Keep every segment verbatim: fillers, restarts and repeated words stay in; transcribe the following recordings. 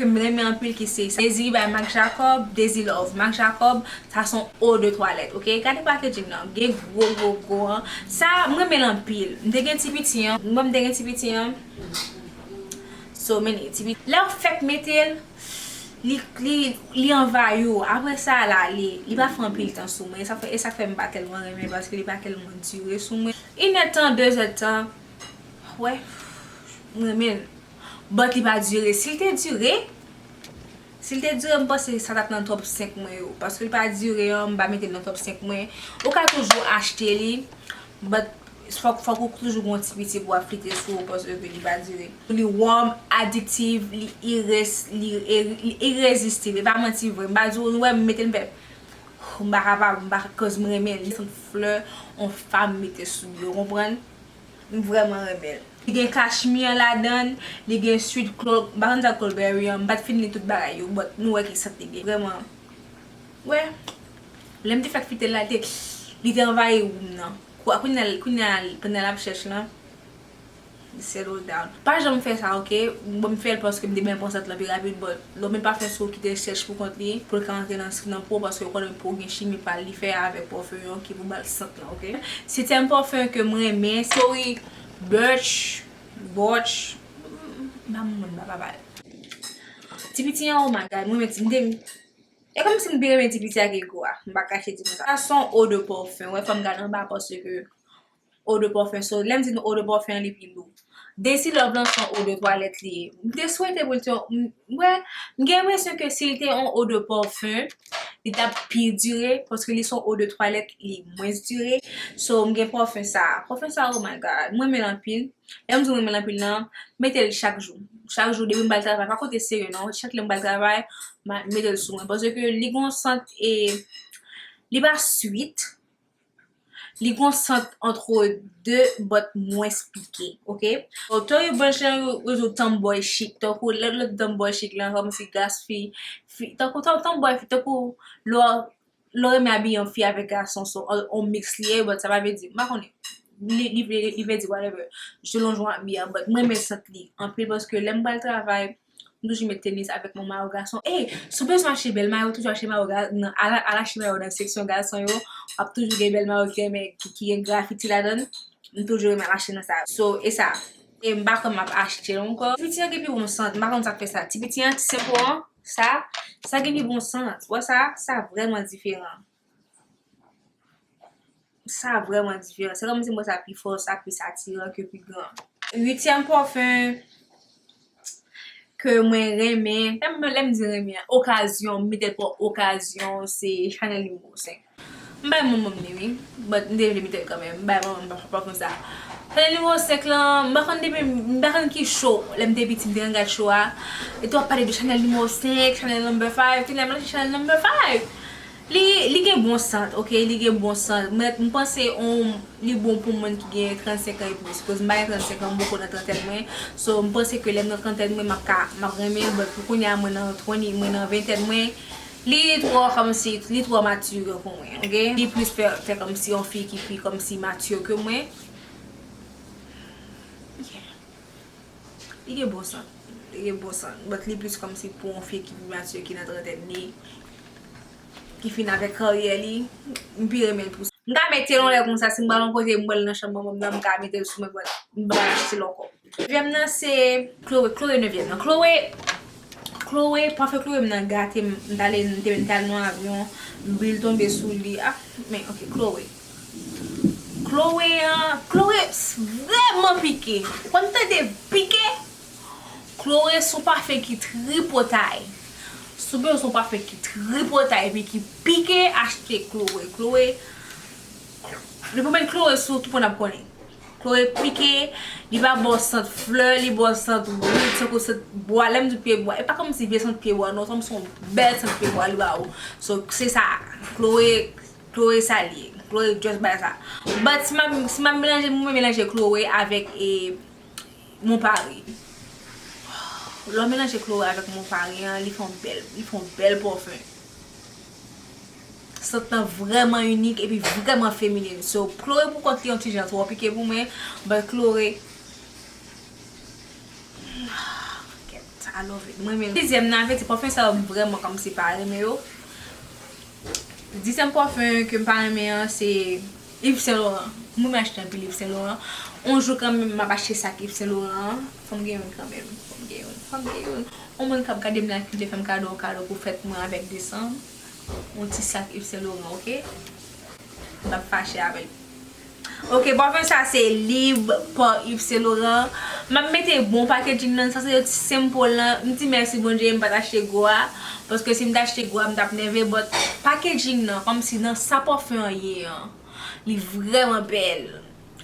ke m renmen anpil ki se sa. Désiré by Marc Jacob, Desi Love, Marc Jacob, sa se yon eau de toilette, ok? Gade packaging nan, gen gwo, gwo, gwo an. Sa, m renmen l anpil. M te gen ti piti an. Mwen, m te gen ti piti an. So many, ti piti. Lè w fèk mete l, li, li, li anvayi w. Apre sa, la, li, li pa fè anpil tan sou mwen. E sa fè, e sa fè m pa tèlman renmen paske li pa tèlman dire sou mwen. Inèdtan, dezèdtan, wè, m renmen l. But li pa dire. Si l te dire, si l te dire, m panse sa t ap nan top senk mwen yo. Paske li pa dire an, m pa mete l nan top senk mwen. Ou ka toujou achte li, but fòk, fòk ou toujou gen yon ti piti pou w ap flite sou ou paske li pa dire. Li warm, addictive, li ires, li, li irezistib. E pa manti vre. M pa di w, nou wè m mete l, m fè, m pa kapab, m pa, cause m renmen l. Li santi flè yon fanm mete sou li, w konprann? M vrèman renmen l. Li gen cashmere ladan l, li gen sweet clo-, m pa konn sa cloudberry an, m pa t fin li tout bagay yo, but nou wè ki sant li gen. Vrèman, wè, lè m te fèk flite l la, li te, li te anvayi woum nan. Kwa, kounye a, kounye a, pandan l ap chèch lan, li settle down. Pa janm fè sa, ok? Bon, m fè l paske m te byen pran sant lan pi rapid, but lè w met pafè sou ou kite l chèch pou kont li, pou l ka antre nan, nan po, paske w konnen po gen chimi pa l li fè avèk pafè an ki pou ba l sant lan, ok? Setyèm pafè ke m renmen, Story Birch, Birch, m pa moun, m pa papa l. Ti piti an, oh my God, mwen menm ti, m te, e kòmsi m te renmen ti piti a ke gwo a, m pa kache di nou sa. Sa se yon eau de parfum, wè, fò m gade anba paske eau de parfum, so, lè m di nou eau de parfum an, li pi lou. Desi Love lan se yon eau de toilette li ye. M te swete pou l te yon, m, wè, m gen enpresyon ke si l te yon eau de parfum, li t ap pi dire, paske li se yon eau de toilette, li mwens dire. So, m gen pafè sa. Pafè sa, oh my God, mwen renmen l anpil. Lè m di w mwen renmen l anpil nan, mete l chak jou. Chak jou, depi m pral travay, pa kote serye non. Chak lè m pral travay, m mete l sou mwen. Paske li gon sant e li pa sweet. Li gon sant entre deux, but mwens pike, ok? Story Birch lan, yo, yo di w tomboy chic. Tankou lè lòt tomboy chic lan, kòmsi gas fi, fi, tankou tom-, tomboy fi, tankou lè w, lè w renmen abiye an fi avèk gason, so, on, on mix li ye, but sa pa vle di, m pa konnen. Li, li vle, li vle di whatever. Selon jan w abiye an, but mwen renmen sant li anpil paske lè m pral travay, m toujou met tenis avèk mon mayo gason. Ey, si w bezwen achte bèl mayo, toujou achte mayo ga-, nan, al, al achte mayo nan seksyon gason yo. W ap toujou gen bèl mayo ki renmen, ki, ki gen grafiti ladan l. M toujou renmen achte nan sa. So, e sa. E m pa kwè m ap achte l ankò. Ti piti an gen pi bon sant. M pa konn sa k fè sa. Ti piti an, ti senpo an, sa, sa gen pi bon sant. Wè sa, sa vrèman diferan. Sa vrèman diferan. Se kòmsi m wè sa pi fò, sa plis atiran ke pi gran. Uityèm pafè ke mwen renmen, lè m, lè m di renmen an, okazyon, m mete l pou okazyon, se Chanel nimewo senk. M bay manman m li, wi, but m te vle mete l kanmenm, m bay manman m pafè sa. Chanel nimewo senk lan, m pa konn depi, m pa konn ki cho, lè m te piti, m te konn gad cho a. E tou ap pale de Chanel nimewo senk, Chanel number five, kounye a m lache Chanel number five. Li, li gen bon sant, ok? Li gen bon sant. Mwen, m panse on, li bon pou moun ki gen trannsenk an e plis. Koz m pa gen trannsenk an, m poko nan trantèn mwen. So, m panse ke lè m nan trantèn mwen, m ap ka, m ap renmen l, but pou kounye a, mwen nan twenty, mwen nan ventèn mwen, li twò kòmsi, li twò mature pou mwen, ok? Li plis fè, fè kòmsi on fi ki pi kòmsi mature ke mwen. Yeah. Li gen bon sant. Li gen bon sant. But li plis kòmsi pou yon fi ki pi mature, ki nan trantèn li, ki fin avèk karyè li. M pi renmen l pou sa. M ka mete l yon lè konsa, si m pral yon kote, m wè l nan chanm manman m nan, m ka mete l sou mwen, but m pa achte l ankò. Nevyèm nan, se Chloé. Chloé nevyèm nan. Chloé, Chloé, pafè Chloé m nan gate m, m t ale, m te, m t al nan avyon, lwil tonbe sou li. Ah, men, ok, Chloé. Chloé an, Chloé s-, vrèman pike. Ou konn tande pike? Chloé se yon pafè ki tripotay. Si w bezwen yon pafè ki tripotay epi ki pike, achte Chloé. Chloé, li pou met Chloé sou tout moun ap konnen. Chloé pike, li pa ba w sant flè, li ba w sant wid, tankou sant bwa. Lè m di pye bwa, e pa kòmsi vye sant pye bwa, non, se yon bèl sant pye bwa li ba ou. So, se sa, Chloé, Chloé sa li ye. Chloé just bay sa. But si m ap, si m ap melanje, mwen melanje Chloé avèk, e, Mon Paris. Lè w melanje Chloé avèk Mon Paris an, li fè yon bèl, li fè yon bèl pafè. Sant lan vrèman inik epi vrèman feminen. So, Chloé pou kont li yon ti jan twò pike pou mwen, but Chloé, I love it. Mwen renmen. Dizyèm nan, avèti pafim sa yo m vrèman kòmsi pa renmen yo. Dizyèm pafim ke m pa renmen an, se Yves Saint Laurent. Mwen renmen achte anpil Yves Saint Laurent. On jou kanmenm, m ap achte sak Yves Saint Laurent an. Fò m gen youn kanmenm. Fò m gen youn. Fò m gen youn. On moun k ap gade m la ki vle fè m kado, yon kado pou fèt mwen avèk desanm. On ti sak Yves Saint Laurent, oke? M ap fache avè l. Ok, pafim sa se Libre pa Yves Saint Laurent. M ap mete bon packaging nan, sa se sample lan. M di mèsi Bondye, m pa t achte gwo a. Paske si m t achte gwo a, m t ap nève, but packaging nan, kòmsi nan sa pafim an ye an, li vrèman bèl.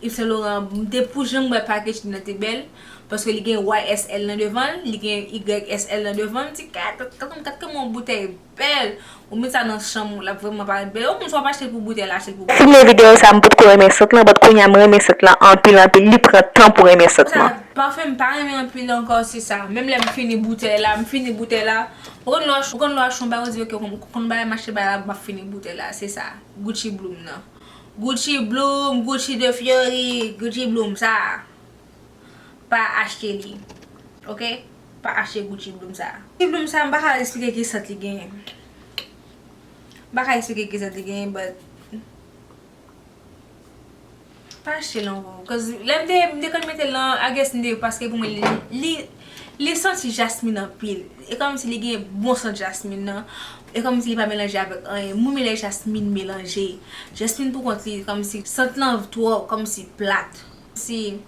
Yves Saint Laurent, m te pou janm wè packaging nan te bèl, paske li gen Y S L nan devan l, li gen Y S L nan devan l, m di, "Gad, gad, gad, gad kòman yon boutèy bèl." Ou met sa nan chanm ou, l ap vrèman parèt bèl. Ou menm si w ap achte l pou boutèy la, achte l pou boutèy. Si m te vide yo sa, m potko renmen sant lan, but kounye a m renmen sant lan anpil, anpil. Li pran tan pou renmen sant lan. Sa, pafim m pa renmen anpil ankò, se sa. Menm lè m fini boutèy la, m fini boutèy la. Ou konn lè w ach-, ou konn lè w achte yon bagay, ou di, "Ok, ou konn, ou konn bagay m achte bagay la, m ap fini boutèy la." Se sa. Gucci Bloom nan. Gucci Bloom, Gucci de Fiori, Gucci Bloom sa. Pa achte li. Ok? Pa achte Gucci Bloom sa. Gucci Bloom sa, m pa ka esplike ki sant li genyen. M pa ka esplike ki sant li genyen, but pa achte l ankò. Cause lè m te, m te konn mete l nan, I guess m te, paske pou mwen, li, li, li santi jasmin anpil. E kòmsi li gen bon sant jasmin nan. E kòmsi li pa melanje avèk anyen. Mwen renmen lè jasmin melanje. Jasmin pou kont li, kòmsi sant lan twò, kòmsi plat. Si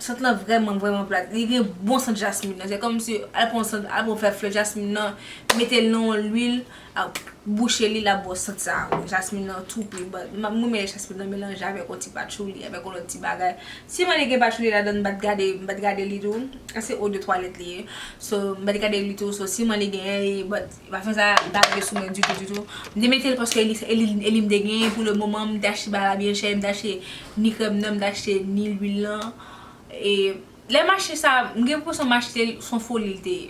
Sant lan vrèman, vrèman plat. Li gen bon sant jasmin nan. Se kòmsi al pran sant, al pran fè flè jasmin nan, mete l nan yon lwil, a, bouche li, l ap ba w sant sa a. Jasmin nan tou pli, but m, mwen renmen lè jasmin nan melanje avèk yon ti patchouli, avèk yon lòt ti bagay. Siman li gen patchouli ladan l, m pa t gade, m pa t gade li tou. Sa se eau de toilette li ye. So, m pa t gade li tou. So, siman li genyen li, but pafim sa pa rive sou mwen ditou, ditou. M te mete l paske e li, e li, e li m te genyen pou le moman. M te achte bagay la byen chè, m te achte ni krèm nan, m te achte ni lwil lan. E lè m achte sa, m gen enpresyon m achte l, se yon foli l te ye.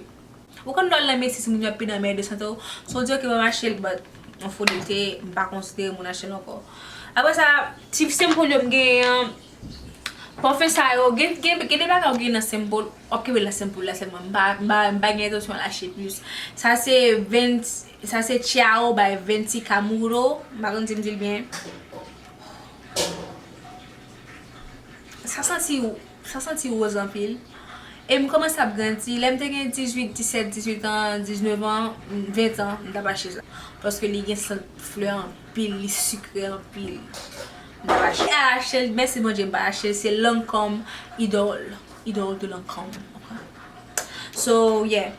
Ou konn lè w al nan medsis, moun yo ap pede anmède sante w. So w di, "Ok, ban m achte l," but yon foli l te ye, m pa konsidere moun achte l ankò. Apre sa, ti sample yo m genyen an, pafim sa yo, gen, gen, gen de bagay ou gen nan sample, w ap kenbe nan sample la sèlman. M pa, m pa, m pa gen entansyon al achte plis. Sa se Venti, sa se Ciao by Venti Camuro. M pa konn si m di l byen. Sa santi, sa santi woz anpil. E m kòmanse ap grandi. Lè m te gen dizuit, disèt, dizuit an, diznèf an, ven an, m t ap achte sa. Paske li gen sant flè anpil, li sikre anpil. M t ap achte. M pa achte l, mèsi Bondye, m pa achte l. Se Lancôme Idole. Idole de Lancôme. Ok? So, yeah.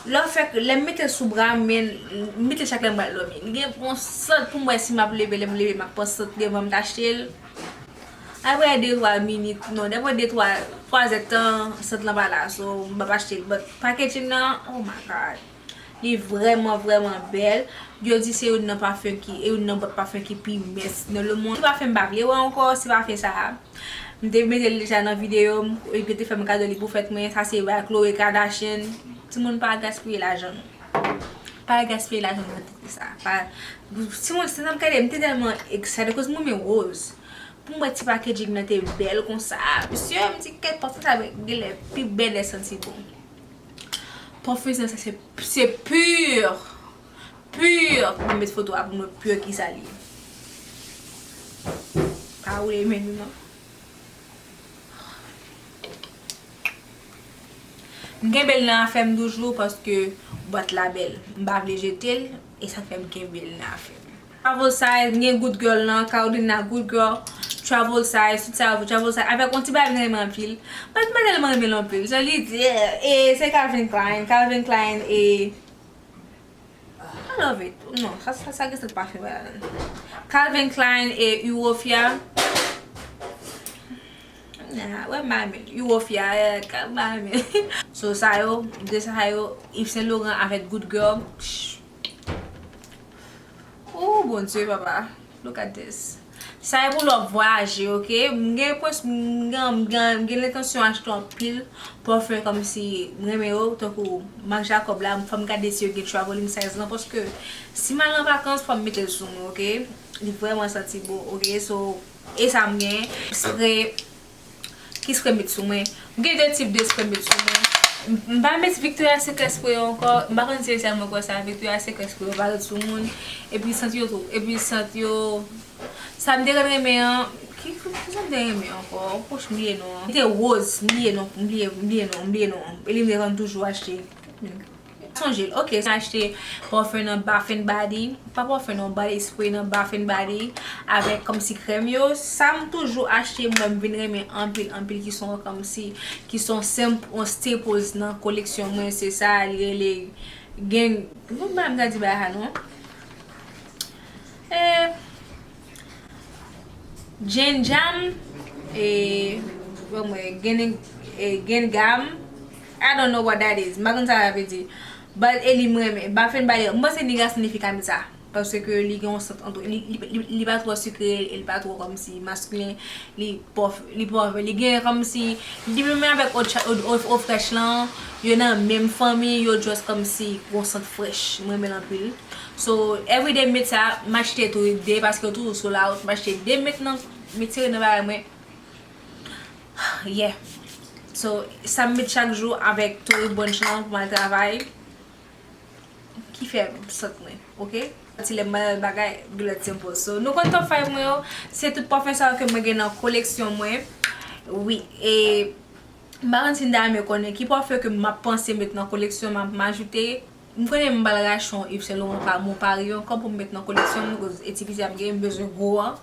Lè w fè, lè m mete l sou bra m, men m mete l chak lè m pral dòmi. Li gen bon sant pou m wè si m ap leve, lè m leve, m ap pran sant devan m t achte l. Apre de twa minit, non, apre de twa, twa zèdtan, sant lan pa la, so m p ap achte l. But packaging nan, oh my God. Li vrèman, vrèman bèl. Yo di se youn nan pafim ki, e youn nan bwat pafim ki pi mens nan le monde. Si pafim m pa vle wè ankò, si pafim sa a. M te mete l deja nan videyo m, epi yo te fè m kado li pou fèt mwen. Sa se by Khloe Kardashian. Timoun, pa gaspiye lajan nou. Pa gaspiye lajan nou nan tèt sa. Pa, timoun, si n ap gade, m te tèlman excited, cause mwen renmen woz. Pou m wè ti packaging nan te bèl konsa. Mesye, m di, "Kèt, pafim sa genlè pi bèl lè santi bon." Pafim sa, se, se pur. Pur. Mwen met foto a pou mwen pur ki sa li ye. Pa woule men nou non. M kenbe l nan afè m toujou paske bwat la bèl. M pa vle jete l, e sa fè m kenbe l nan afè m. Travel size, m gen Good Girl lan, Carolina Good Girl, travel size, tout sa yo pou travel size. Avèk yon ti bagay m renmen anpil. But m pa tèlman renmen l anpil. So li di, e, se Calvin Klein, Calvin Klein, e, I love it. Non, sa, sa, sa gen sant pafim ladan. Calvin Klein e Eurofia. Nah, wè m pa renmen Eurofia, eh, ka m pa renmen. So, sa yo, de sa yo, Yves Saint Laurent avèk Good Girl. Oh, Bondye, papa. Look at this. Sa e pou lè w ap vwayaje, ok? M gen pwens-, m gen, m gen, m gen lentansyon achte anpil pafim kòmsi m renmen yo, tankou Marc Jacob la, fò m gade si yo gen traveling size lan, paske si m al an vakans, fò m mete l sou mwen, ok? Li vrèman santi bon, ok? So, e sa m gen, spray, ki spray m met sou mwen? M gen de tip de spray m met sou mwen. M pa met Victoria's Secret spray ankò. M pa konn si se sèl mwen kwè sa. Victoria's Secret spray yo parèt sou moun. Epi sant yo tou. Epi sant yo. Sa m te konn renmen an. Ki, ki, ki sa m te renmen ankò? Poch, m bliye non an. Li te woz. M bliye non. M bliye, m bliye non. M bliye non. E li m te konn toujou achte. Sonje l. Ok, m achte pòfen nan Bath and Body. Pa pòfen non, body spray nan Bath and Body. Avèk kòmsi krèm yo. Sa m toujou achte, mwen m vin renmen anpil, anpil ki son kòmsi, ki son senp, on staples nan koleksyon mwen, se sa, li rele gen, bon, m pa di bagay sa non. Eh, Jenjam, e, bon, mwen, gen, e, Gengam, I don't know what that is. M pa konn sa sa vle di. But e li m renmen. Bath and Body, m panse Nigga Sniff ka met sa. Paske li gen yon sant antou, li, li, li, li pa twò sikre, e li pa twò kòmsi maskilen, li pòf, li pòf, li gen kòmsi, li menm avèk eau, eau, eau frèch lan, yo nan menm fanmi, yo just kòmsi gon sant frèch. Mwen renmen l anpil. So, everyday m met sa, m achte tou de, paske yo toujou sold out. M achte de, m met nan, m tire nan bagay mwen. Yeah. So, sa m met chak jou avèk Tory Burch lan pou m al travay. Ki fè m sant mwen, ok? Ti lè m bagay, bagay, Blood Simple. So, nou konn top five mwen yo, se tout pòfen sa yo ke mwen gen nan koleksyon mwen. Wi, e m pa konn si n ta renmen konnen ki pòfen ke m ap panse met nan koleksyon, m ap, m ajoute. M konnen m pral rache yon Yves Saint Laurent pa, m pare ankò pou m met nan koleksyon m, koz e ti piti ap gen, m bezwen gwo an.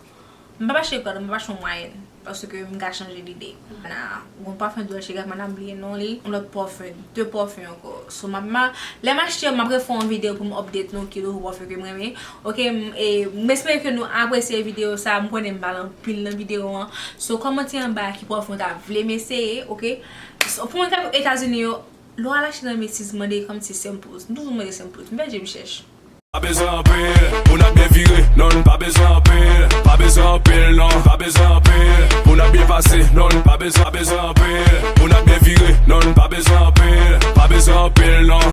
M p ap achte gran, m p ap achte yon mwayèn, paske m ka chanje lide. Nan, gon pòfen Dolce Gabbana, m bliye non li, yon lòt pòfen, de pòfen ankò. So, m ap, ma, lè m achte yo, m ap refè yon videyo pou m update nou ki nouvo pòfen ke m renmen. Ok, m, e, m espere ke nou apresye videyo sa, m konnen m pale anpil nan videyo an. So, kòmante anba ki pòfen w ta vle m eseye, ok? So, pou mwen k ap Etazini yo, lè w al achte nan Macy's, mande kòmsi samples. M toujou mande samples. M pèdi m chèch. Pa bezwen anpil pou n ap byen vire. Non, n pa bezwen anpil. Pa bezwen anpil, non, pa bezwen anpil pou n ap byen pase. Non, n pa bezwen, pa bezwen anpil pou n ap byen vire. Non, n pa bezwen anpil. Pa bezwen anpil, non.